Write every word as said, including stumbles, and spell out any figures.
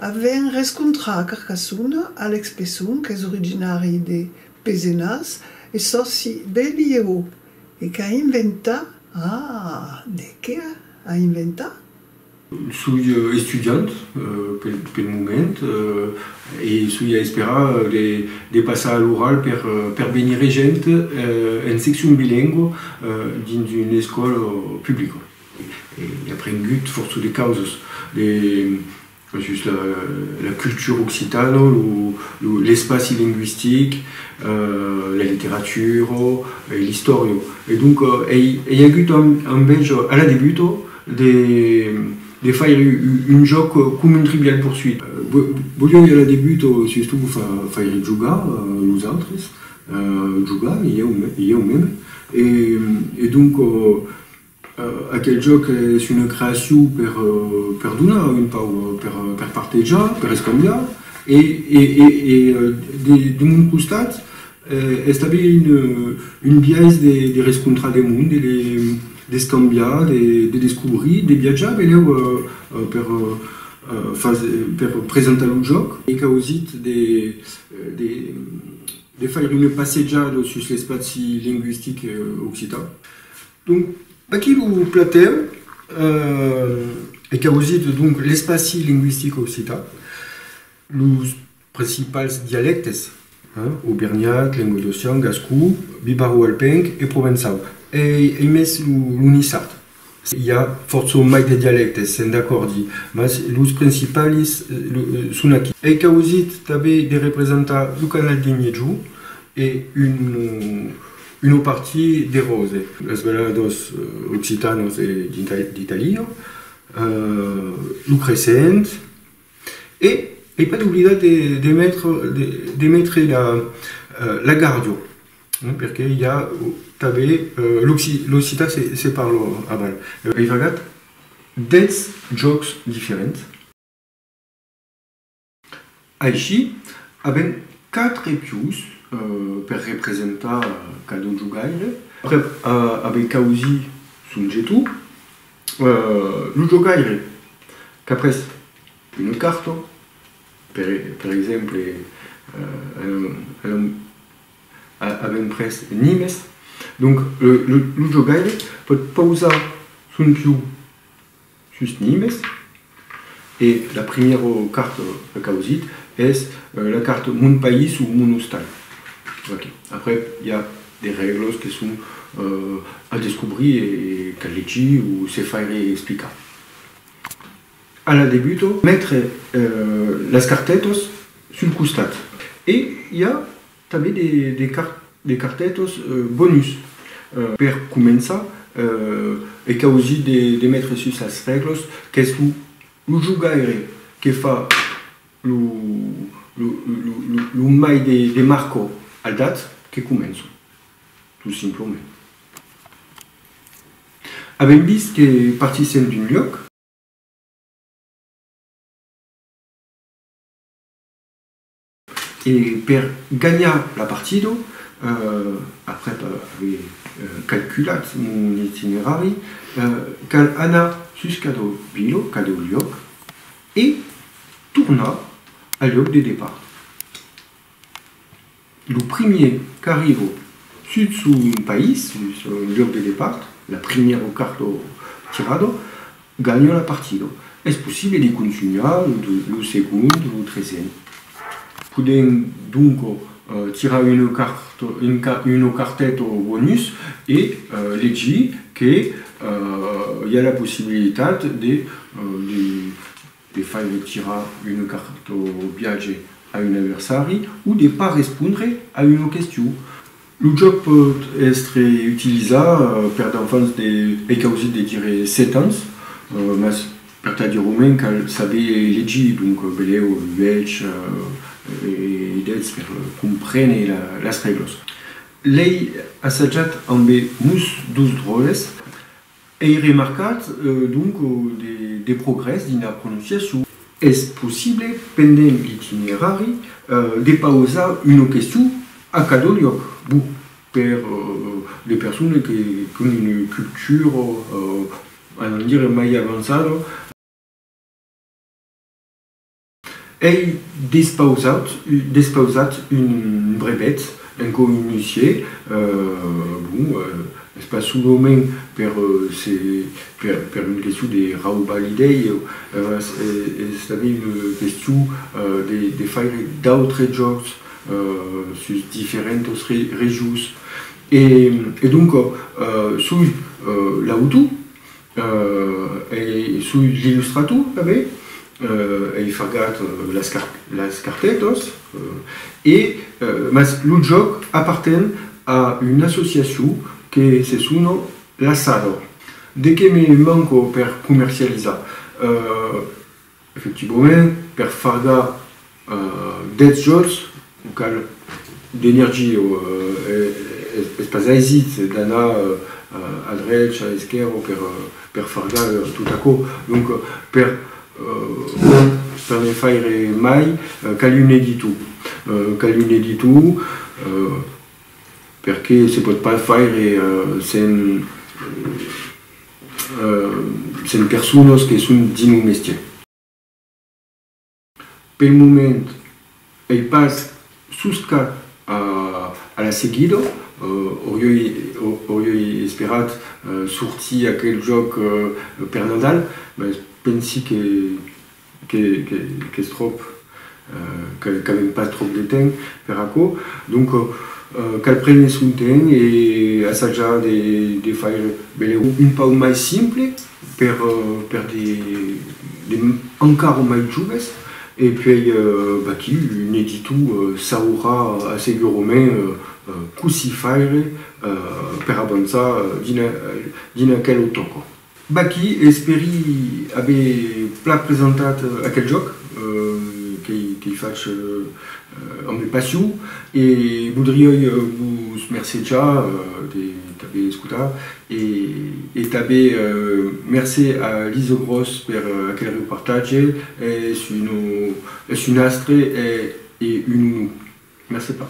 Avèm rescontrat a Carcassona Alex Pesson, qu'es originari de Pesenàs e sòci del Bilhèu, e qu'a inventat, ah, de qué a inventat? Soi, eh, estudiant, eh, pel, pel moment, eh, e soi a esperar, eh, de, de passar a l'oral per, eh, per venir regent, eh, en seccion bilingua, eh, dins una escòla publica. E, e ai aprengut fòrça de causas, de, sus la, la cultura occitana, lo, lo, l'espaci lingüistic, eh, la literatura e l'istòria. E donc, eh, ai, ai agut en, enveja a la debuta de, de faire u-, u-, un jòc coma un Trivial Pursuit. Eh, vo-, voliái a la debuta, sustot, fa-, faire jogar, eh, los autres, eh, jogar, ieu me-, ieu meme. E, e donc, eh, Eh, aquel jòc es una creacion per, eh, per donar un pauc, eh, per, per partejar, per escambiar, e, e, e, e, eh, de, de mon costat, eh, es tanben un, eh, un biais de, de rescontrar de monde, de, de, d'escambiar, de, de descobrir, de viatjar, benlèu, eh, eh, per, eh, eh, fas-, per presentar lo jòc. Ai causit de, eh, de, de faire una passejada sus l'espaci lingüistic, eh, occitan. Donc, vaquí lo platèu, eh, e qu'ausitz, donc, l'espaci lingüistic occitan, los principals dialèctes, hein, auvernhat, lengadocian, gascon, bibarroalpenc e provençau, e, e mès lo, lo niçard. I a fòrça mai de dialèctes, sèm d'acòrdi, mas los principalis, eh, lo, eh, son aquí. E qu'ausit tanben de representar lo canal de miègjorn e un, una partida de Ròse, las valadas, eh, occitanas de, d'Ita-, d'Itàlia, eh, lo Crescent, e, e pas d'oblidar de, de metre, de, de metre la, eh, la Gàrdia, eh, perque i a, eh, tanben, eh, l'occi-, l'occitan se, se parla aval. Eh, ai vagat dètz jòcs diferents. Aicí, avèm quatre pius, eh, per representar, eh, cada jogaire. Après, eh, avèm causit son geton. Eh, lo jogaire qu'a pres una carta, per, per exemple, eh, en, en, a-, avèm pres Nimes. Donc, eh, lo, lo jogaire pòt pausar son piu sus Nimes, e la primièra carta qu'a causit es, eh, la carta Mon país o mon ostal. Ok. Après, i a de règlas que son, eh, a descobrir e cal legir o se faire explicar. A la debuta, metre, eh, las cartetas sul costat. E i a tanben de, de car-, de cartetas, eh, bonus. Eh, per començar, eh, ai causit de, de metre sus las règlas, qu'es lo, lo jogaire que fa lo, lo, lo, lo, lo mai de, de marcas al dat que comença, tot simplament. Avèm vist que partissèm d'un luòc. E per ganhar la partida, eh, après aver, eh, calculat mon itinerari, eh, cal anar sus cada vila, cada luòc, e tornar al luòc de depart. Lo primièr qu'arriba sus son país, sus son luòc de depart, la primièra carta tirada, ganha la partida. Es possible de contunhar lo, lo segond, lo tresen. Podèm donc, eh, tirar una carta, un ca-, una carteta bonus e, eh, legir que, eh, i a la possibilitat de, eh, de de faire tirar una carta viatge a un adversari o de pas respondre a una question. Lo jòc pòt èstre utilizat, eh, per d'enfants de, ai causit de dire sèt ans, eh, mas vertadièrament cal saber legir, donc, eh, benlèu uèch, eh, e dètz per, eh, comprene la, las règlas. L'ai assajat ambe mos dos dròlles. Ai remarcat, eh, donc, eh, de, de progrès dins la prononciacion. Es possible, pendent l'itinerari, eh, de pausar una question a cada luòc. Bon, per, eh, de personas que, qu'an una cultura, eh, anam dire, mai avançada. Ai despausat, despausat un brevet, encara un usièr, eh, bon, eh, es pas solament per, eh, se, per, per una question de raubar l'idèia, eh, es, es tanben una question, eh, de, de faire d'autres jòcs, eh, sus diferentas re-, regions. E, e donc, eh, soi, eh, l'autor, eh, e soi l'illustrator tanben, eh, ai fargat, eh, las car-, las cartetas, eh, e, eh, mas lo jòc aparten a una associacion que se sona La Sala. De qué me manca per comercializar? Eh, Efectivament, per fargar, eh, dètz jòcs, cal d'energia, eh, es, es pas aisit d'anar, eh, a drecha, a esquèrra per, eh, per fargar, eh, tot aquò. Donc, eh, per, eh, per ne faire mai, eh, cal un editor. Eh, cal un editor, eh, perque se pòt pas faire, eh, sens, eh, sens personas que son dins lo mestièr. Pel moment, ai pas soscat a, a la seguida. Eh, auriái, au-, auriái esperat, eh, sortir aquel jòc, eh, per Nadal, mas pensi que, que, que, qu'es tròp, eh, que, qu'avèm pas tròp de temps per aquò. Donc, eh, cal prene son temps e assajar de, de faire, belèu, un pauc mai simple per, eh, per de, de encara mai joves, e puèi, eh, vaquí, un editor, eh, saurà assegurament, eh, eh, cossí faire, eh, per avançar, eh, dins, dins aquela tòca. Vaquí, espèri aver plan presentat, eh, aquel jòc, eh, qu'ai, qu'ai fach, eh, eh, amb passion, e voudriái, eh, vos mercejar, eh, de, d'aver escotat, e, e tanben, eh, mercé a Lisa Gros per, eh, aquel reportatge. Es un, es un astre e, e un onor. Mercé plan.